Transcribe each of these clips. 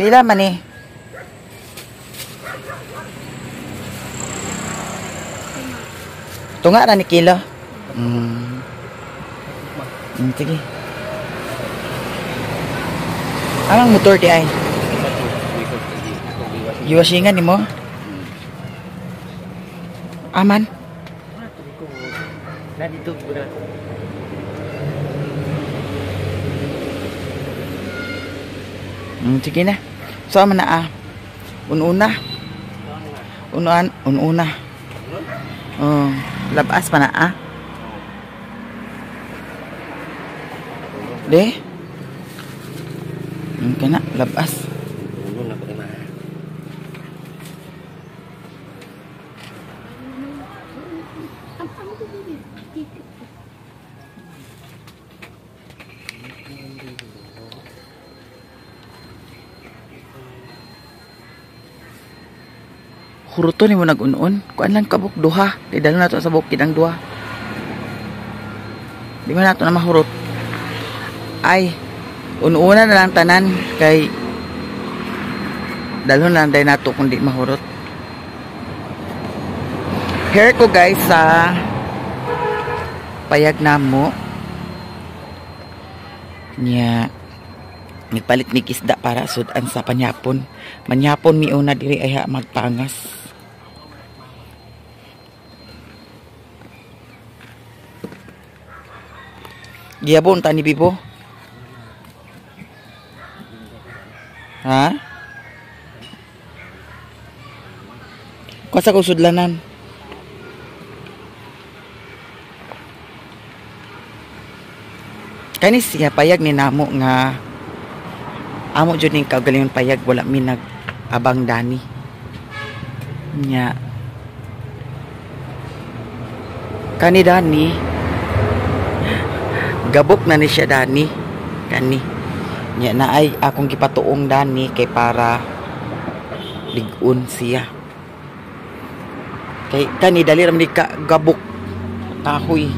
Pila man eh? Tunga ra ni kilo. Sige. Anong motor di ay? Giwasingan nimo? Aman. Sige na. So man na ah. Ununa. Unuan, ununa. Oh, labas pa na ah. De? Kana labas. Huruto ni mo nag-unon. Kuan lang kabuk duha. Di dalo na to sa bukid ang duha. Di man nato na mahurot. Ay, ununa na lang tanan kay dalo na lang day nato kung di mahurot. Here ko guys sa payag namo. Nya nagpalit mig isda para sudan sa panyapon. Manyapon mi una diri ay ha magpangas. Giyabon ta ni Bibo. Ha? Kuasa ko sudlanan. Kani siya payag ni namo nga amo jud ning kaugalingon payag, wala mi nag-abang dani. Nya. Kani dani gabok na ni siya dani kani. Nya na ay akong gipatuong dani kay para lig-on siya. Kay kani dali ra man ka gabok kahoy.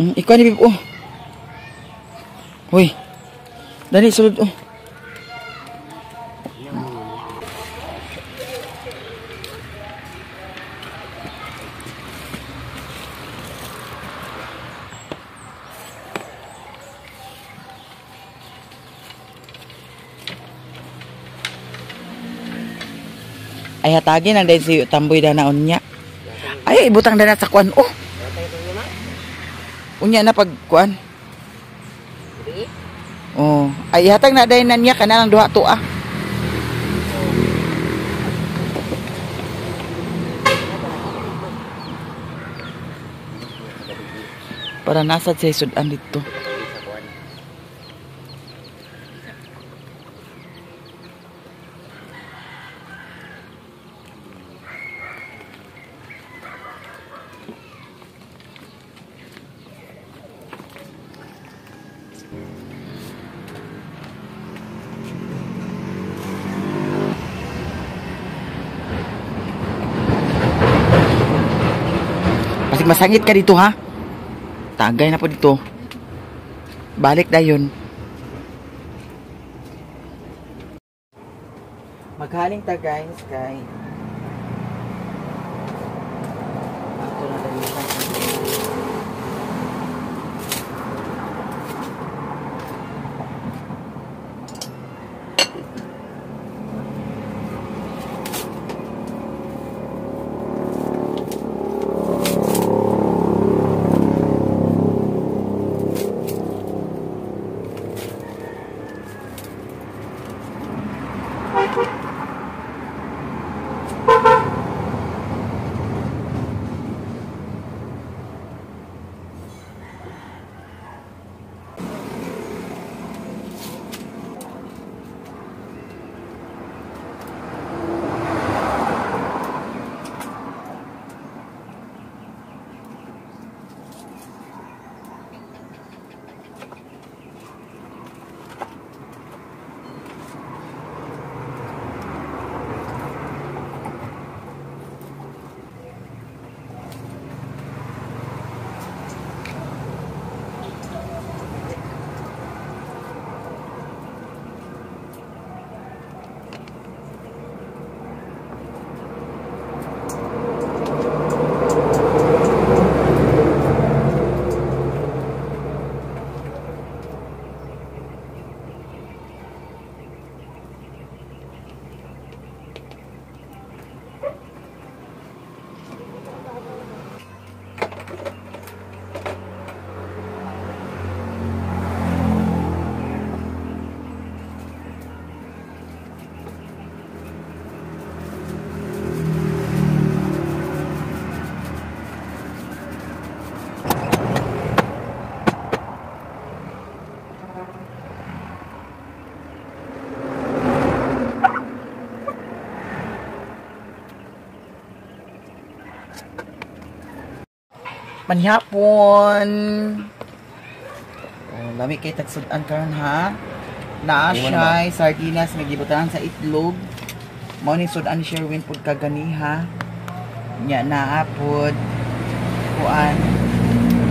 Ikaw ni Bibo. Oh. Hoy. Dali sulod oh. Ay hatagin ang dahil si Tamboy danaon niya. Ay ibutang dana sa kuan oh. Unya na pag kuan. Oh, ay hatag na dayon na niya kana lang duha to ah. Para nasad sa sudan dito. Masangit ka dito ha. Tagay na po dito. Balik dayon. Maghaling ta guys kay ato na dali. Manihapon. Oh, lami kay tagsud-an karon ha. Naa siya sardinas nga gibutangan sa itlog. Mao ni sud-an ni Sherwin pud kaganiha. Nya naa pud kuan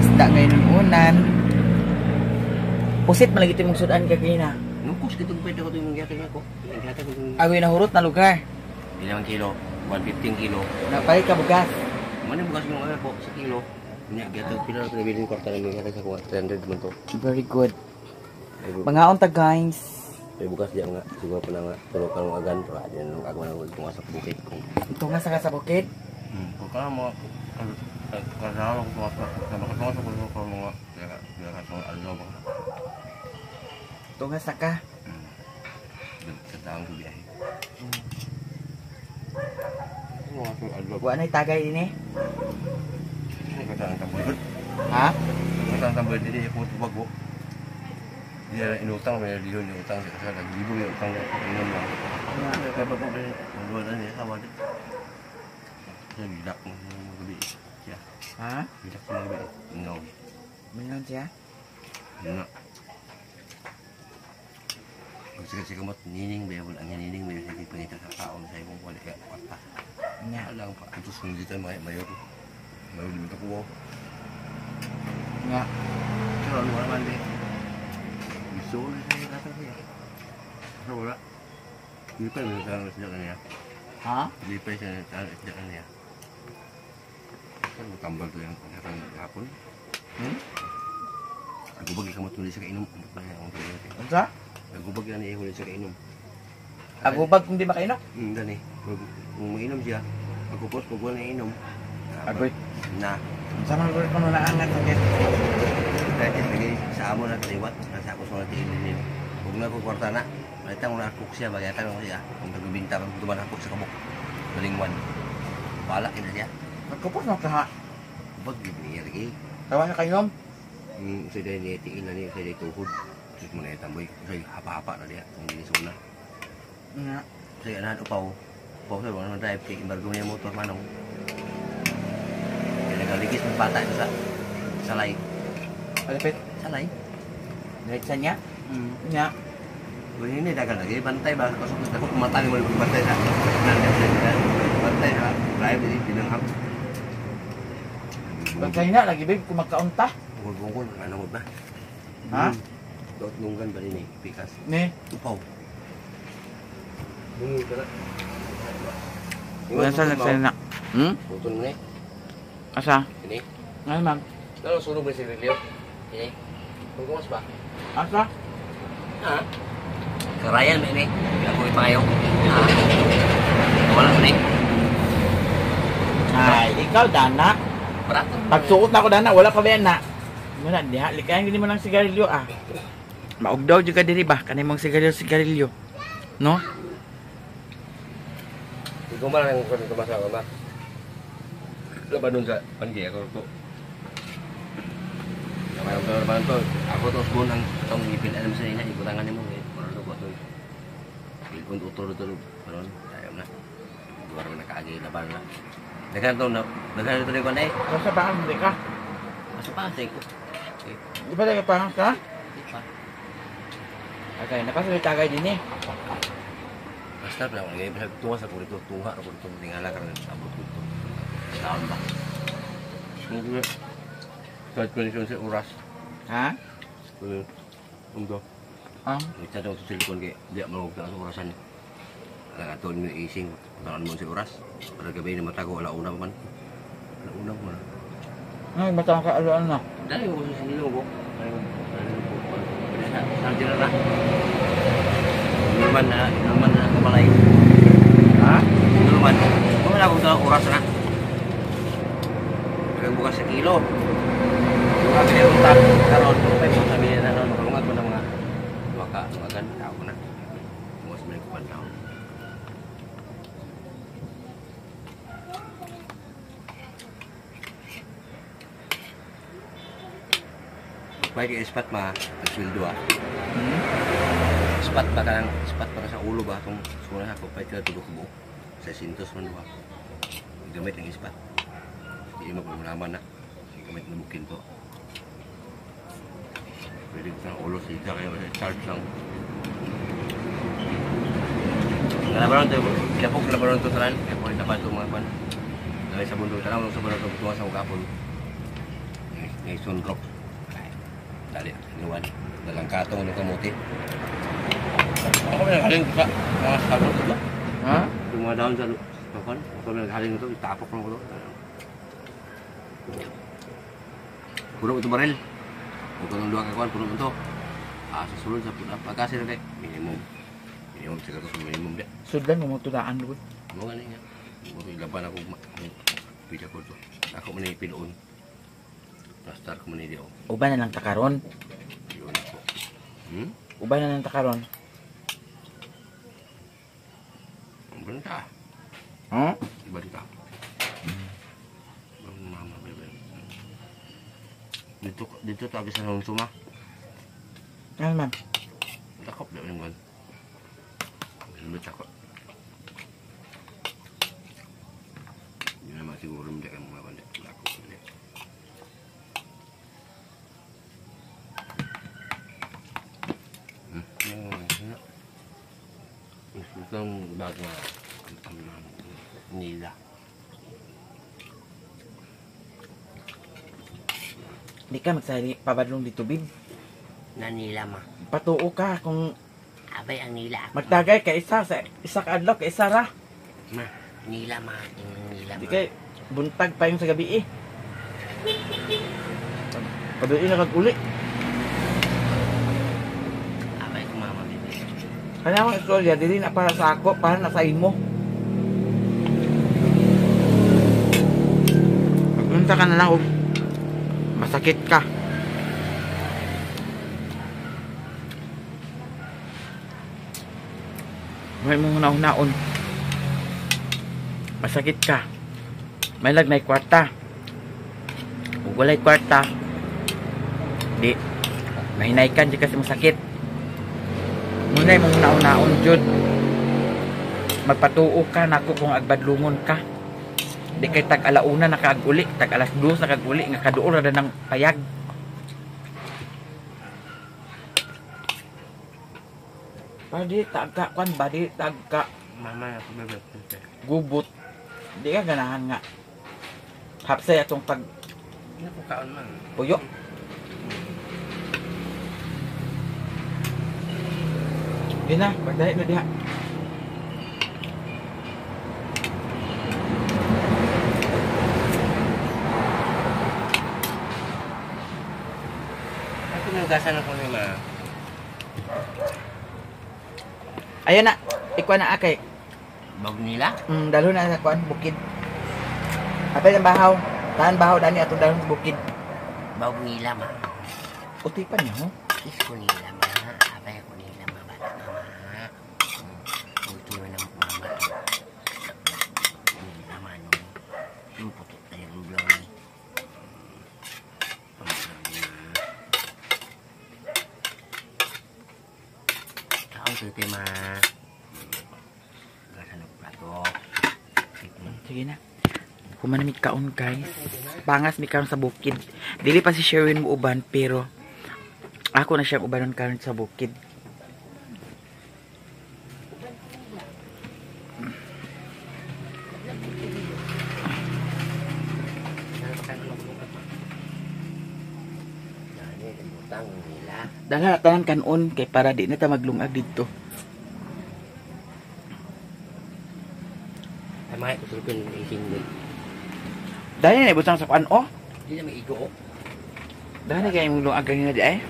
isda ngayon unan. Pusit man lagi imong sud-an kaganina. Nungkos kitong pwede ko itong gyatay ako. Gyatay ko itong Agoy nahurot na lugar. Ilang kilo? 115 kilo. Napalit ka bugas. Mano bugas yung ano po sa kilo. Nya gyatay pila na pinabilin kwarta namin gyatay sa kuha 300 man to. Very good. Mangaon ta guys. May bugas diya nga siguro pa na nga tulo ka ng agan pero adyan nung agaw na tunga sa bukid kung tunga sa ka sa bukid. Kung mo kasama ko tunga sa mga adlaw ba. Tunga sa ka. Katang ko biyahe. Wa nay tagay dinhi. Katang tambol. Ha? Katang tambol dinhi ako tubag ko. Dia inutang may liyon yung utang sa naglibo yung utang inom lang. Kaya pa po kayo na niya sa wadi. Sa gilak mo gabi. Siya. Ha? Gilak mo gabi. No. Mingon siya? Na. Pagsikat-sikat mo, nining ba yung ang nining ba yung pangita sa taon sa ibong wala ka kwarta. Nya. Alang pa. Ito sunod dito may mayor. Mayor dito ko. Nga. Pero ano naman di. Gusto ko na sa'yo kata siya. Pero wala. Hindi pa yung tanong sa kanya. Ha? Hindi pa siya tanong sa kanya. Pero tambal to yung katang hapon. Hmm? Agubag ka matuloy sa kainom. Unsa? Agubag na niya huli sa kainom. Agubag kung di makainom? Dani. Kung mainom siya, pagkupos, pag wala inom. Agoy. Na. Unsa man gud kuno naangat sakit? Dahil lagi sa amo na kaliwat, nasa ako sa tiin nila. Huwag na ko kwarta na. Malita mo na akok siya, bagayatan ko siya. Kung tagbibinta, kung duman ako sa kabuk. Balingwan. Wala kina siya. Nagkupos na ka ha? Ubag, yun niya lagi. Tawa na kainom? Sa dahil niya tiin na niya, sa dahil tuhod. Sus mo na itamboy. Sa hapa-hapa na niya, kung ginisuna. Nga. Sa anahan, upaw. Upaw sa mga drive, kay embargo niya motor manong. Kaya nagaligis ng bata ito sa salay. Palipit? Salay. Diretsa niya? Nya. Kung hindi, dagan lagi. Bantay ba? Kasi ako kumatang mo yung bantay sa bantay sa drive, hindi binanghap. Bantay na, lagi babe, kung magkaunta. Bungkol-bungkol, ano ba? Ha? Dot nunggan ba rin eh, pikas? Ne? Upaw. Wala sa nagsana na. Hmm? Putol mo na eh. Asa? Ini? Ano ma'am? Lalo sunog ba si Lilio? Ini? Pagkumas ba? Asa? Ha? Karayan ba ini? Ako ipayo. Ha? Wala ko na eh. Ay, ikaw dana. Pagsuot na ako dana, wala pa ba yan na? Wala, diha. Likayan gini mo ng sigarilyo ah. Maugdaw dyan ka diri ba? Kanay mong sigarilyo, sigarilyo. No? Ikaw man ang kumasawa ba? Laban nun sa panggi ako to. Laban to. Ako to usbon ang tong ipil alam sa ina ibutangan nimo eh. Para ko to. Ilpon utol to karon ayaw na. Duwar na kaagi laban na. Daghan to na, daghan to ni kon eh. Basta pa hindi ka. Asa pa ko. Di ba tayo parang ka? Di pa. Okay, napasabay tagay din eh. Basta pa ako ngayon, tunga sa kurito, tunga ako dito, tingala ka rin, abot ko ito. Taon ba? Kahit kondisyon sa oras. Ha? Undo. Ah? Ito daw sa silikon kaya, di ako malugta sa orasan. Nakatuon mo ising, taon mo sa oras. Para gabi na matago, alauna pa man. Alauna pa man. Ay, mata ka alauna na. Dahil ko sa sinilo ko. Sa dira na. Norman na kamalay. Ha? Norman. Wala akong oras na. bukas sa kilo. Duha ka yung tag karon, may mga sabi na nanon makalungag ko na mga duha ka lungagan tao na. Bukas man ko pantaw. Pwede kay ispat ma, sweldo ah. Ispat ba ka lang, ispat pa ka sa ulo ba itong sura ako, pwede ka tulo kubo. Sa sintos man ba. Gamit ang ispat. Hindi mo pamulaman na. Gamit ng bukin to. Pwede ko sa ulo, siga kayo, charge lang. Labaron to, kilapok labaron to tanan. Kaya po itapat ito mga pan. Dahil sa bundok, tanang sa bundok, tuwa sa ukapon. Ngay sunrok. Dali, inuwan. Dalang katong ng kamuti. Ako may naghaling sa mga sabon ito. Ha? Yung mga dahon sa kapon. Ako may naghaling ito, itapok lang ko ito. Puno ito baril. Huwag ka ng duha kakuan, puno ito. Ah, sa sulod sa puno. Pagkasin na minimum. Minimum, siguro sa minimum. Sudlan mo magtulaan doon. Mo gani nga. Mo ilaban ako pila ko to. Ako man ipiloon. Plaster ko man di oh. Uban na lang ta karon. Yun ako. Uban na lang ta karon. Uban ta. Huh? Uban ta. Mama bebe. Dito dito ta sa suma. Ano man? Takop daw yung gan. Lumit ako. Hindi naman siguro hindi kayo mga banda. Ako hindi. Itong bag na nila. Di ka magsali pabadlong dito, bib. Nanila ma. Patuo ka kung Abay ang nila. magtagay ka isa sa isa ka adlaw ka isa ra. Ma, nila ma, nila ma. Di kay buntag pa yung sa gabi eh. Gabi na kag uli. Abay ko mama bebe. Kaya akong istorya dili na para sa ako, para na sa imo. Magunta ka na lang og masakit ka. May mong una-unaon. Masakit ka. May lag may kwarta. Ug walay kwarta, di mahinay ka, di kasi masakit. Muna mong una-unaon jud. Magpatuo ka nako kung agbadlungon ka. Di kay tag alauna nakaag-uli, tag alas 2 nakaag-uli nga kaduol ra ng payag. Padi tagka kwan ba di tagka Mama ako bebe. Gubot. Di ka ganahan nga. Hapsay atong pag Hindi ko kaon man. puyo. Di na, pagdahi na diha. Ako nagasan ako ni ma. Ayun na, ikuan na akay. Bag nila? Dalhon na sa kuan bukid. Apay ang bahaw. Tahan bahaw dani atong dalhon sa bukid. Bag nila ma. Utipan niya ho. Kiss ko nila ma. Abay ko nila ma. Bata ma. Ito na ng mama. Nila ma no. Yung puto tayo yung blowy. Kaon ko ma. Gasan ang plato. Sige na. Human na mi kaon guys. Pangas mi kaon sa bukid. Dili pa si Sherwin mo uban pero ako na siyang ubanon karon sa bukid. Dala tanan kanon kay para di na ta maglungag didto. Ay mga kusulkon ng isingin. Dali na ibutang sa kuan oh. Di na may igo oh. Dali kay imong lungag ganina di ay.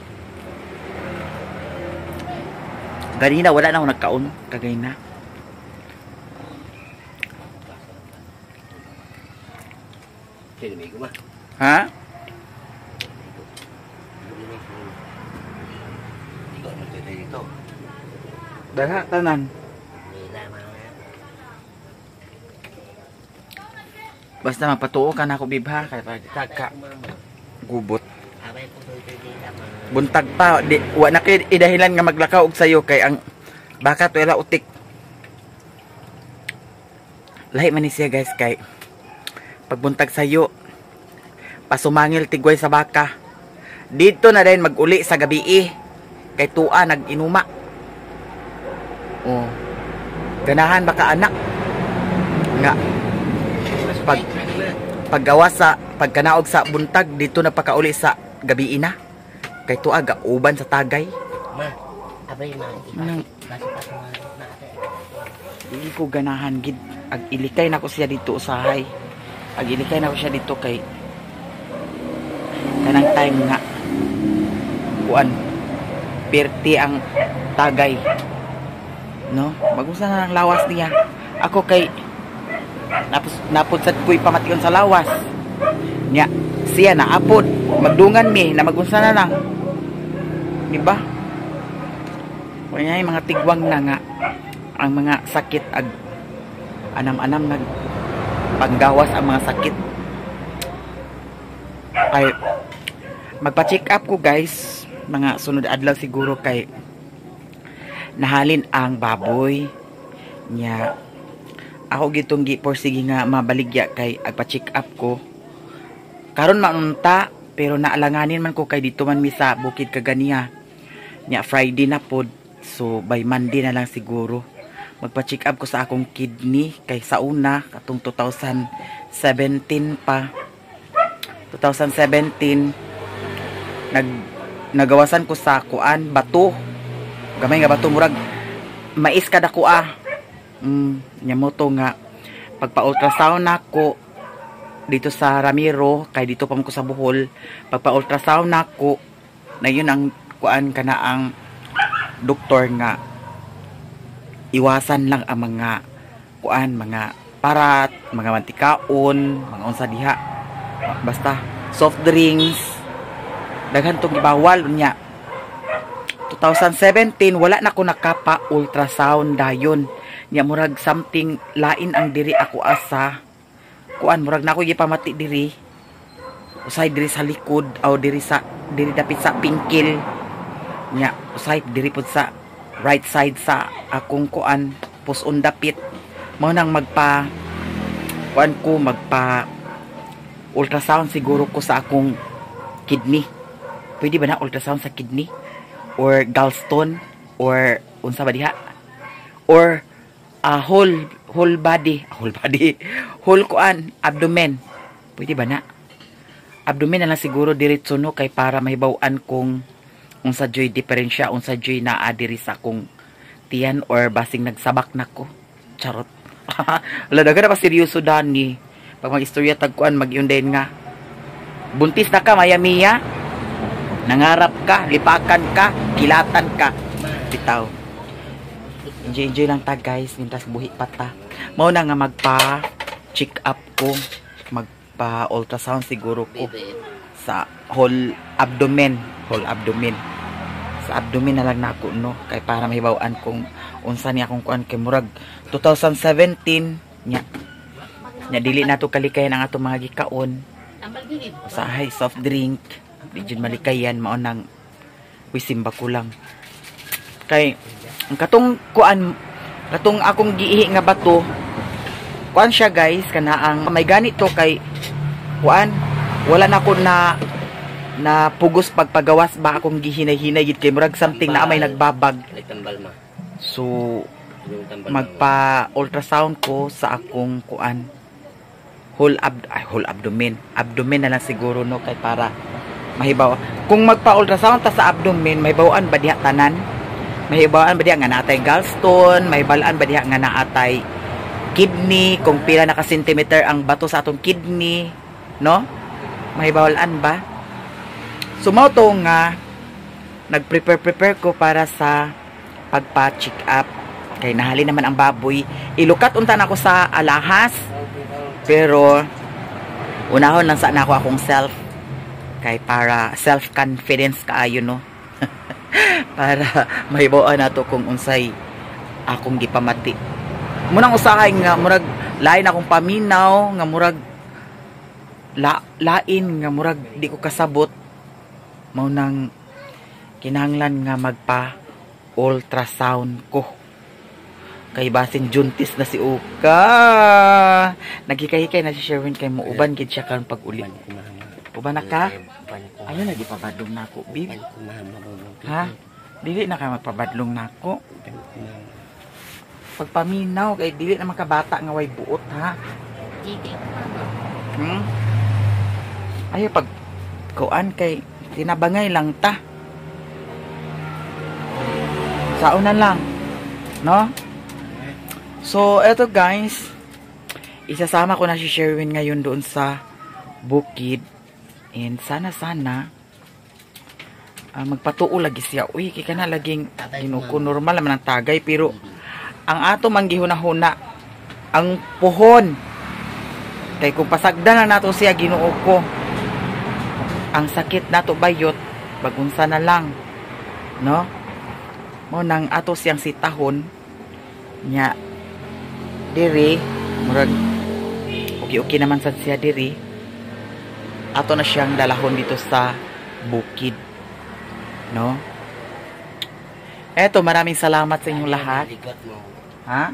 Ganina wala na ako nagkaon kagayna. Di na may igo ma. Ha? Dagha tanan. Basta mapatuo ka na ako, bib, ha? Kaya pagkaka gubot. Buntag pa di, wa na kay idahilan nga maglakaw og sayo kay ang baka tuela utik. Lahi man ni siya, guys, kay pagbuntag sayo pasumangil tigway sa baka. Dito na din maguli sa gabi kay tua nag-inuma. Oh. Ganahan baka anak nga paggawa sa pagkanaog sa buntag dito na pakauli sa gabi na. Kay tuwa gauban sa tagay. Ma, abay ma, dili ko ganahan gid ag ilikay nako siya dito usahay. Ag ilikay nako siya dito kay kanang time nga kuan perti ang tagay. No, magusa na ang lawas niya. Ako kay napod sad ko'y pamation sa lawas. Nya siya naapod magdungan mi na magunsa na lang. Di ba? Kaya yung mga tigwang na nga ang mga sakit ag anam-anam nag panggawas ang mga sakit. Ay magpa-check up ko, guys, mga sunod adlaw siguro kay nahalin ang baboy nya. Ako gitong gi sige nga mabaligya kay agpa-check up ko. Karon maunta pero naalanganin man ko kay dito man mi sa bukid kaganiha. Nya Friday na pod, so by Monday na lang siguro magpa-check up ko sa akong kidney kay sa una katong 2017 pa. 2017 nagawasan ko sa kuan bato. Gamay nga bato murag mais kada ko ah. Nya mo to nga pagpa-ultrasound nako dito sa Ramiro kay dito pa mo ko sa Bohol, pagpa-ultrasound nako na yun ang kuan kana ang doktor nga iwasan lang ang mga kuan, mga parat, mga mantikaon, mga unsa diha, basta soft drinks daghan tong gibawal unya. 2017 wala na ko nakapa-ultrasound dayon. Nya murag something lain ang diri ako asa kuan, murag na ako gipamati diri usay diri sa likod aw diri sa diri dapit sa pingkil nya usay diri pud sa right side sa akong kuan puson dapit. Mao nang magpa kuan ko, magpa ultrasound siguro ko sa akong kidney. Pwede ba na ultrasound sa kidney or gallstone or unsa ba diha or whole body, whole kuan abdomen? Pwede ba na abdomen na lang siguro diretso no kay para mahibaw-an kung unsa joy diferensya, unsa joy naa diri sa akong tiyan or basing nagsabak nako. Charot. Wala daga na pa seryoso dani. Pag mag-istorya tag kuan mag-yun din nga buntis na ka maya miya, nangarap ka, lipakan ka, kilatan ka. Bitaw. Enjoy, enjoy lang ta, guys, mintas buhi pa ta. Mao na nga magpa check up ko, magpa ultrasound siguro ko sa whole abdomen, whole abdomen. Sa abdomen na lang nako no kay para mahibaw-an kung unsa ni akong kuan kay murag 2017 nya. Nya dili nato kalikayan ang atong mga gikaon. Usahay soft drink, di jud malikayan, mao nang wisimba ko lang. Kay ang katong kuan, katong akong giihi nga bato, kuan siya, guys, kana ang may ganito kay kuan wala na ko na na pugos pagpagawas ba akong gihinay-hinay gid kay murag something na may nagbabag. So magpa ultrasound ko sa akong kuan whole abdomen, abdomen na lang siguro no kay para mahibaw. Kung magpa ultrasound ta sa abdomen, mahibawan ba diha tanan? Mahibawan ba diha nga naatay gallstone? Mahibalaan ba diha nga naatay kidney? Kung pila na ka centimeter ang bato sa atong kidney, no? Mahibalaan ba? So mao to nga nagprepare ko para sa pagpa-check up kay nahali naman ang baboy. Ilukat unta na ako sa alahas pero Unahon lang sa nako akong self kay para self confidence kaayo, no? Para mahibaw-an nato kung unsay akong gipamati. Munang usahay nga murag lain akong paminaw nga murag lain nga murag di ko kasabot, mao nang kinahanglan nga magpa ultrasound ko kay basin juntis na si Uka. Naghikay-hikay na si Sherwin kay muuban gid siya karon pag-uli. Uban na ka? Ayo na gipabadlong nako, bib. Ha? Dili na ka magpabadlong nako. Pagpaminaw kay dili na makabata nga way buot, ha. Ayo pag kuan kay tinabangay lang ta. Sauna lang, no? So eto guys, isasama ko na si Sherwin ngayon doon sa bukid. And sana magpatuo lagi siya. Uy, kay kana laging ginuko normal naman ang tagay, pero ang ato man gihuna-huna ang puhon. Kay kung pasagdan lang nato siya, Ginoo ko, ang sakit nato bayot bagunsa na lang, no? Mo nang ato siyang sitahon nya diri, murag okay naman sad siya diri. Ato na siyang dalahon dito sa bukid, no? Eto, maraming salamat sa inyong lahat. Ha?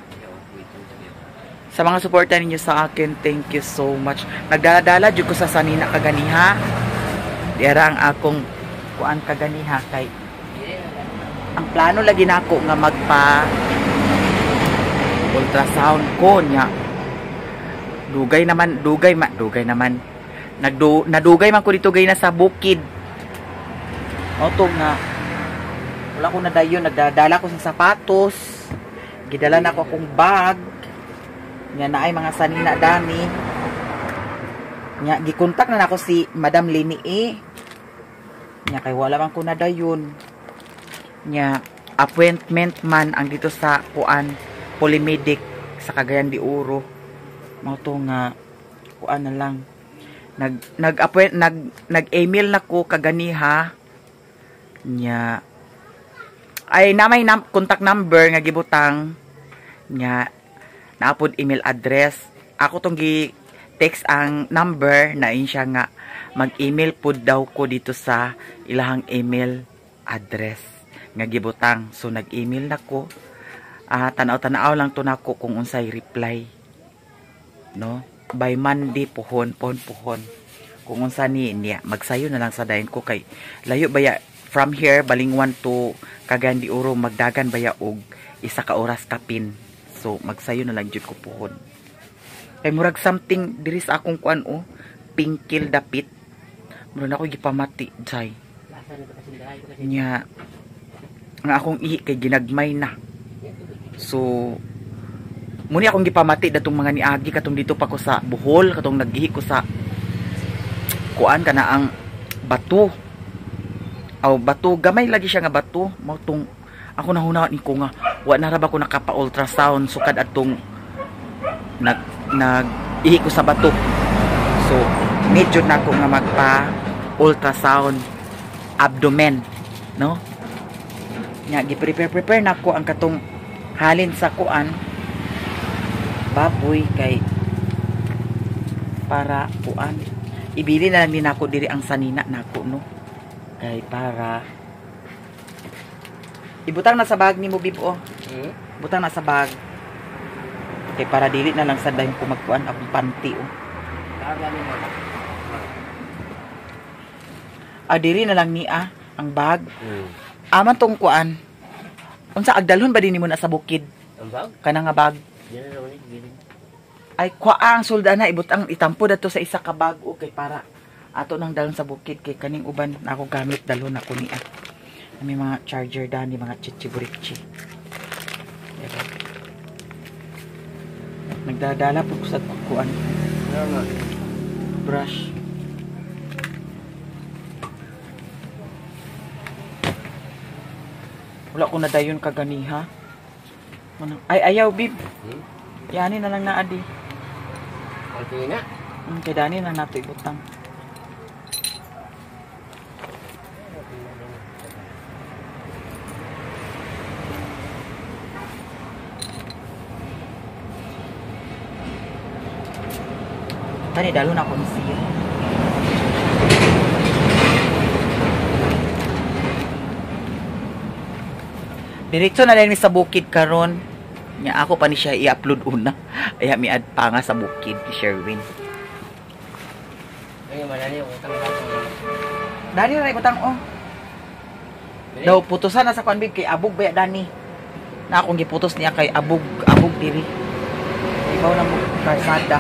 Sa mga suporta ninyo sa akin, thank you so much. Nagdala-dala jud ko sa sanina kaganiha. Diara ang akong kuan kaganiha kay ang plano lagi nako nga magpa ultrasound ko nya. Dugay naman. Nadugay man ko dito gay na sa bukid. Oto nga wala ko nadayon, nagdadala ko sa sapatos. Gidala na ko akong bag. Nya naay mga sanina dami. Nya gikontak na nako si Madam Lini eh. Nya kay wala man ko nadayon. Nya appointment man ang dito sa kuan Polymedic sa Cagayan de Oro. Mao to nga kuan na lang. Nag-email na ko kaganiha. Nya ay namay contact number nga gibutang nya naapod email address. Ako tong gi-text ang number na in siya nga mag-email pud daw ko dito sa ilahang email address nga gibutang. So nag-email na ko. Tanaw-tanaw lang to nako kung unsay reply, no? By Monday puhon kung unsa ni niya magsayo na lang sa dayon ko kay layo baya from here Balingwan to Cagayan de Oro, magdagan baya og isa ka oras kapin. So magsayo na lang jud ko puhon kay murag something diri sa akong kuan oh, pingkil dapit murag na ako gipamati jay nya nga akong ihi kay ginagmay na. So muni akong gipamati datong mga niagi katong dito pa ko sa Bohol, katong naggihi ko sa kuan kana ang bato. Aw bato, gamay lagi siya nga bato. Mao tong ako nahuna ni ko nga wa na ra ba ko nakapa-ultrasound sukad atong nag ihi ko sa bato. So medyo na ko nga magpa ultrasound abdomen, no? Nya gi-prepare nako ang katong halin sa kuan baboy kay para kuan ibili na lang din ako diri ang sanina nako, no? Kay para ibutang na sa bag nimo, bib, oh. Butang na sa bag kay para dili na lang sa dayon ko magkuan akong panty, oh. Ah, diri na lang niya ang bag. Aman tong kuan. Unsa agdalhon ba dinhi mo na sa bukid? Ang bag? Kana nga bag. Ay kuha ang solda na ibutang itampo dato sa isa ka bag, okay, para ato nang dalhon sa bukid kay kaning uban na ako gamit dalhon ako niya. May mga charger dani, mga chichiburichi. Diba? Nagdadala po ko sa kuan. Brush. Wala ko nadayon kaganiha. Ay, ayaw, bib. Yani na lang na, adi. Okay na. Kay dani na nato ibutang. Tani dalo na ko ni siya. Diretso na lang mi sa bukid karon. Nya ako pa ni siya i-upload una. Ay mi add pa nga sa bukid ni Sherwin. Ay, madali yung utang ba? Dani na ibutang oh. Daw putusan na sa kuan bib kay abog ba dani. Na akong giputos niya kay abog abog diri. Ibaw na mo karsada.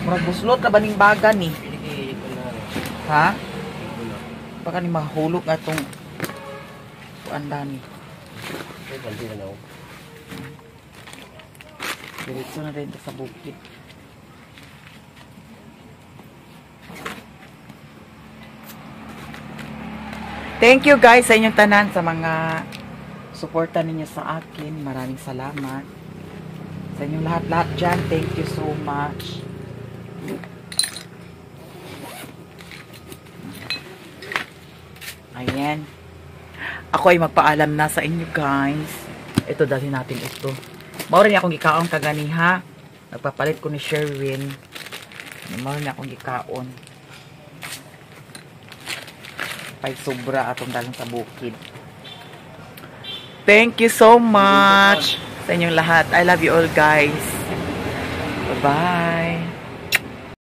Murag buslot na baning baga ni. Ha? Baka ni mahulog nga tong kuan dani. Ay, banti na ako. Diretso na rin sa bukid. Thank you guys sa inyong tanan sa mga suporta ninyo sa akin. Maraming salamat. Sa inyong lahat-lahat dyan, thank you so much. Ayan. Ako ay magpaalam na sa inyo guys. Ito, dalhin natin ito. Mao rin akong gikaon kaganiha. Nagpapalit ko ni Sherwin. Mao rin akong gikaon. Pay sobra atong dalang sa bukid. Thank you so much sa inyong lahat. I love you all guys. Bye-bye.